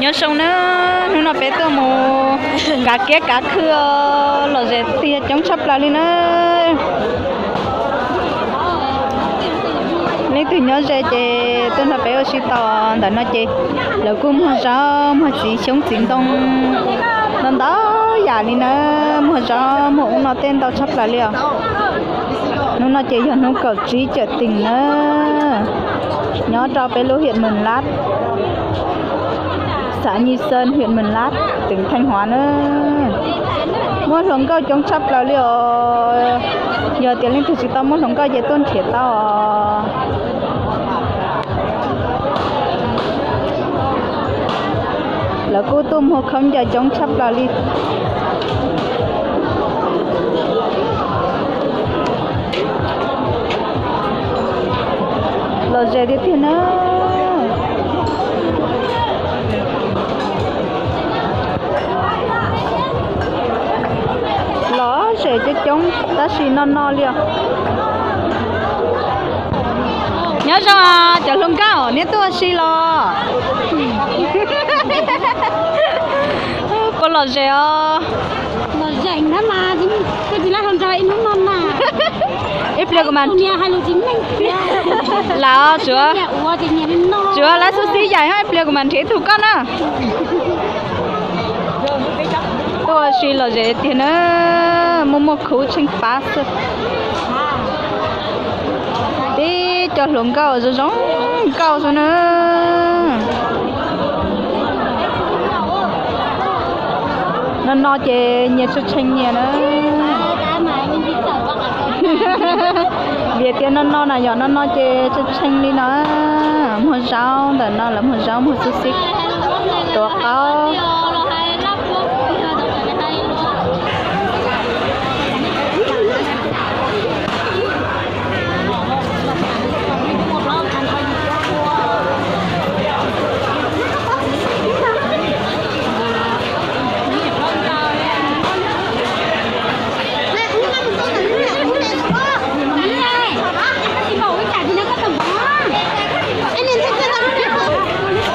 Nyob zoo na, hnub no peb tuaj mus kav kiab kav khw os, lom zem tiag coob tshaj plaws li na. Leej twg nyob ze ces tuaj nrog peb ua si tau. Ntawm no ces lawv kuj muag zaub muag txiv xyoob txiv ntoo ntau ntau yam li na, muag zaub muag ub no tej ntau tshaj plaws li os. Hnub no ces yog hnub kaum tsib cawm teem na, nyob rau peb lub hiam Mws Lab, xav Nyi Xees, hiam Mws Lab, teem Theej Huav na. Muaj hluas nkauj coob tshaj plaws li os. Yog tias leej twg tsis tau muaj hluas nkauj ces tuaj nrhiav tau os. Lawv kuj tuaj muag khaub ncaws coob tshaj plaws li. Lom zem tiag tiag na. Lom zem coob coob tab sis no no li os. Nyob zoo cov hluas nkauj, neb tuaj ua si los? Puas lom zem os? Ib pliag kuv mam, lam os, tsuav lab xub xib yaim, ib pliag kuv mam nrhiav ib tug koj na. Tuaj ua si lom zem tiag na, muaj muaj khub tsheej pab xwb. Tib co hluas nkauj zoo zoo nkauj xwb na. No no ces nyias tshee tshee nyias na. Vim tias no no na yom, no no ces tshee tshee li no. Muag zaub ntawm no, lawv muag zaub muag xub xib tuav qaub.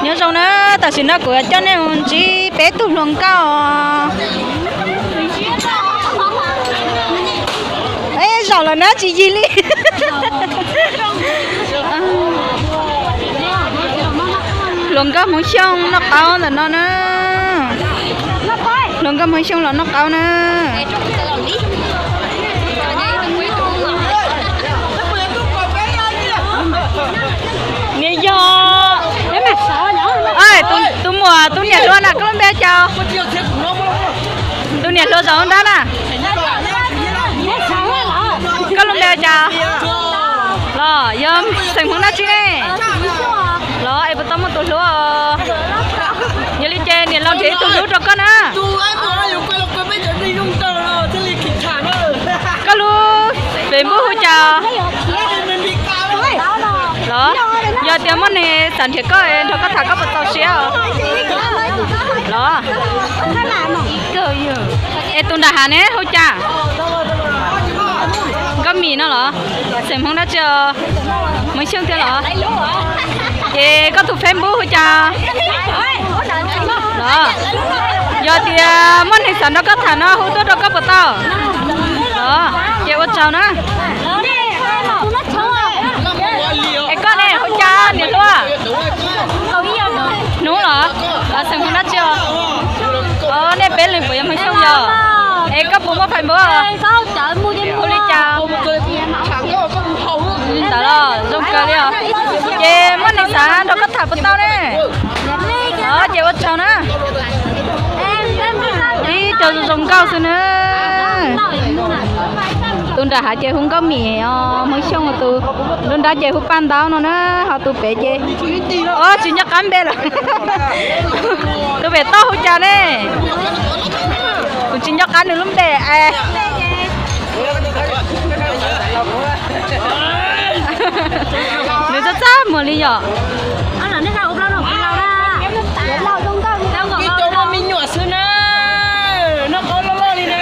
Nyob zoo na, tam sim no kuv coj nej mus ntsib peb tug hluas nkauj os. Zaum lawm na tsis yig li. Hluas nkauj Hmoob Xyooj noj qaub ntawm no na. Hluas nkauj Hmoob Xyooj los noj qaub na. Niam yog, tus muam, tus niam hluas na, koj lub npe cas? Tus niam hluas zaum nrab na. Koj lub npe cas? Los yog xeem Hmoob dab tsi ne? Los es puas tau muaj tus hlub? Yog li ces niam laus nrhiav ib tug hlub rau koj na. Koj lub Facebook hu cas? Los yog tias muaj neeg xav nrhiav koj nrog koj tham koj puas txaus siab? Los es tus nram hav ne hu cas? Nkauj Mim no los? Xeem Hmoob dab tsi os? Hmoob Xyooj thiab los? Ces koj tus Facebook hu cas? Los yog tias muaj neeg xav nrog koj tham no hu tuaj rau koj puas tau? Los ces ua tsaug na. Es koj ne hu cas niam hluas? Hnub los? Xeem Hmoob dab tsi os? Nej peb leeg puas yog Hmoob Xyooj yog? Es koj puas muaj Facebook? Hu li cas? Li ntawd los zoo kawg li os. Ces muaj neeg xav nrog koj tham puas tau ne? Los ces ua tsaug na. Ib co zoo zoo nkauj xwb na. Tus nram hav ces hu Nkauj Mim os, Hmoob Xyooj, tus nruab nrab ces hu Paj Ntaub no na, ho tus pem ces, o, tsis nco qab npe lawm. Tus pem toj hu cas ne? Kuv tsis nco qab nws lub npe es. Nws txaj txaj muag li yom. Ib co muaj me nyuam xwb na, noj qaub loj loj li na.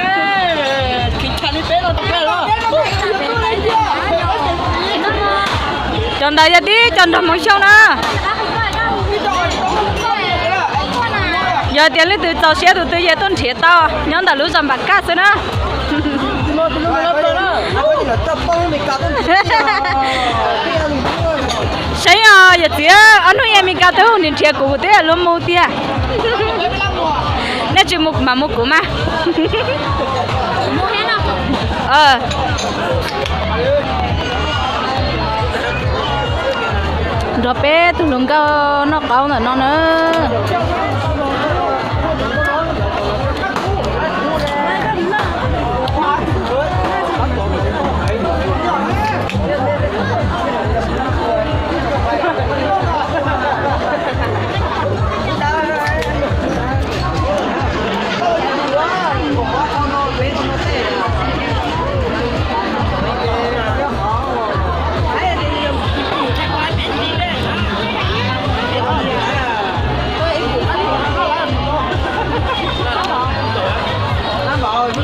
Cov ntawd yog tib cov nrog Hmoob Xyooj na. Tias leej twg txaus siab tus twg ces tuaj nrhiav tau, nyob ntawm lub zos Npam Kaj xwb na. Saib os yawm txiv, ob hnub ib me kas twb hu nrhiav kuv twb luag mus tiag. Nej tsis mus kuv mam mus kuv mas. Nrog peb tug hluas nkauj noj qaub ntawm no na.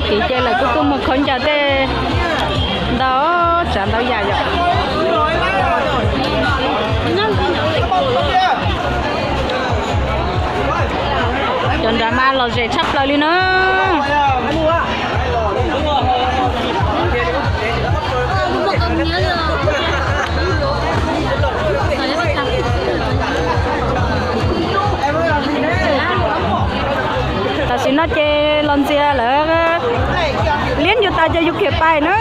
Tim ces lawv kuj tuaj mus khaub ncaws tej ntau tsav ntau yam yom. Cov nrad mas lom zem tshaj plaws li na. Tam sim no ces los ntxias lawm, liab ncu tas ces yus khiav pais na.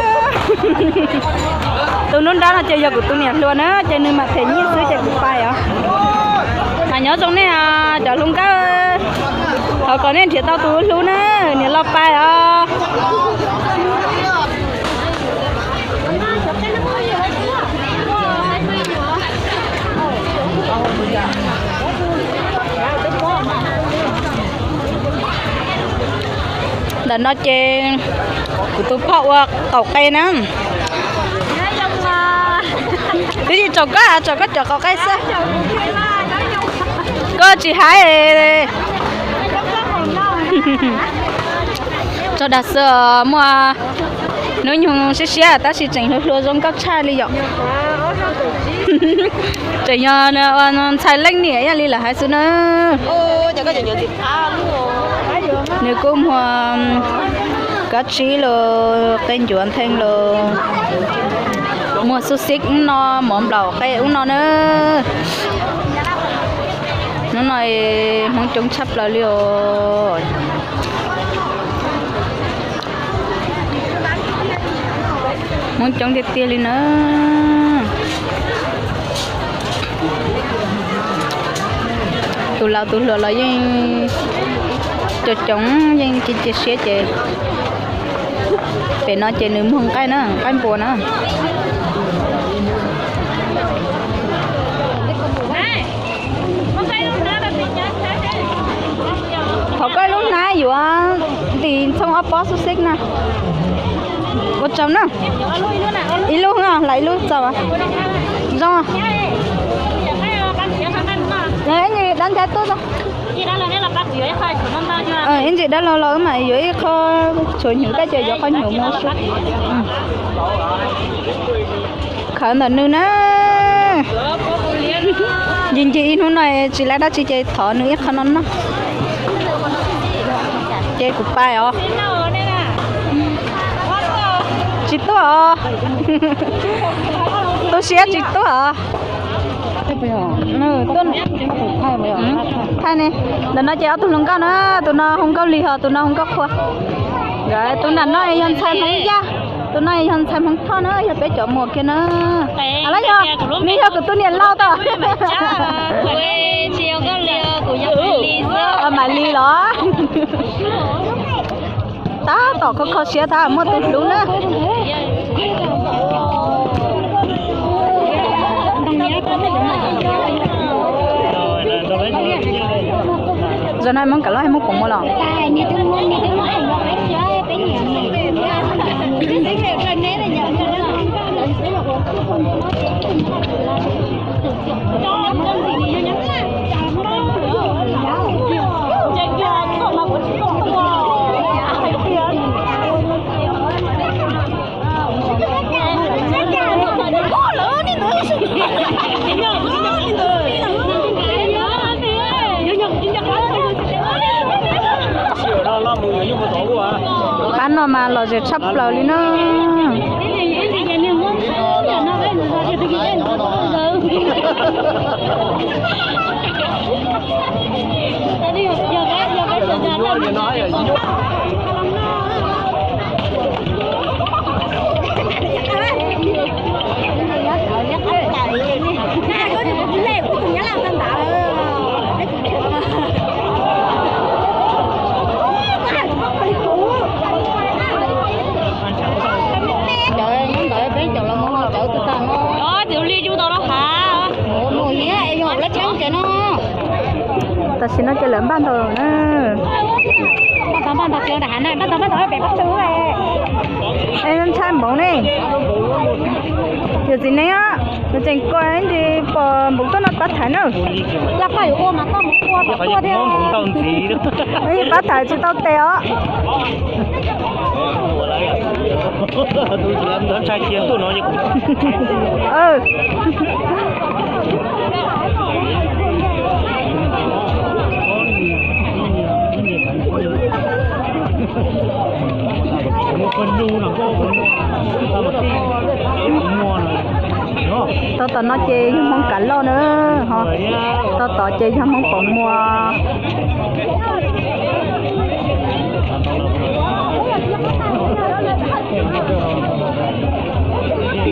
Tus nruab nrab no ces yog kuv tus niam hluas na, ces nws mam them nyiaj xwb ces kuv pais os. Mas nyob zoo nej cov hluas nkauj, thov kom nej nrhiav tau tus hlub na, niam los pais os. Ntawm no ces kuv tus phauj ua qaum qe na. Twb tsis tsaum koj, tsaum koj cov qaum qe xwb. Koj tsis hais. Tso dag xwb, muaj hnub nyoog siab siab tab sis tseem hluas hluas zoo nkauj tshaj li yom. Tseem yog ntxhais leej niam ib yam li lawv hais xwb na. Nws kuj muag kab tsib los qe ncuav ntheej los, muag xub xib ub no, mov nplaum qe ub no na. Hnub no Hmoob coob tshaj plaws li os. Hmoob coob tiag tiag li na. Tus laus tus hluas los yeej coob coob, yeej cia cia siab ces pem no ces nws muag nqaij na, nqaij npua na. Thov koj lub hnab yuav ntim ntxhoo ob pob xub xib na. Ua tsaug na. Ib lub, lam ib lub txaus. Zoo. Ib ntsis dab ntxhab tuaj. Ib ntsis dab laug los wb mam yuav ib qho tshuav hnyuv, koj ces yuav qhov hnyuv mus. Khawv ntawm nws na. Ncig ncig ib hnub no tsis lab dab tsi ces thov nws ib qho no noj. Ces kuv pais os. Tsis tuaj os. Tu siab tsis tuaj os. Thaij ne. Ntawm no ces ob tug hluas nkauj na, tus no hu nkauj lig, ho tus no hu nkauj qhua. Tus nram no yog ntxhais Hmoob Yaj, tus no yog ntxhais Hmoob Thoj na, yog peb cov muam kiag na. Los yog, nws yog kuv tus niam laus tau. Maiv Lis los. Tab tom kho kho siab tab muaj tus hlub na. Zaum no Hmoob Kav Loj muab kuv mus los. Pab no mas lom zem tshaj plaws li na. Cov nyob ntawd peb cov los mus cov twg tag no. Cov li yus tau rau hav. Mus thiab es yog lab tseeb ces no. Tam sim no ces lawv npaj ntau na. Npaj ntau npaj ntau kiag nram hav na, npaj ntau npaj ntau pem pab tw. Es ntshai npoov ne. Yog txiv neeb, nws tseem koj ntsis pom npoov tuaj no pab thaiv na. Yog koj yuav ua mas koj mus ua kom tuaj thiab. Pab thaiv tsis tau tes os. Tau tom no ces yog Hmoob Kav Lauj na, ho tau tom ces yog Hmoob Pov Muas.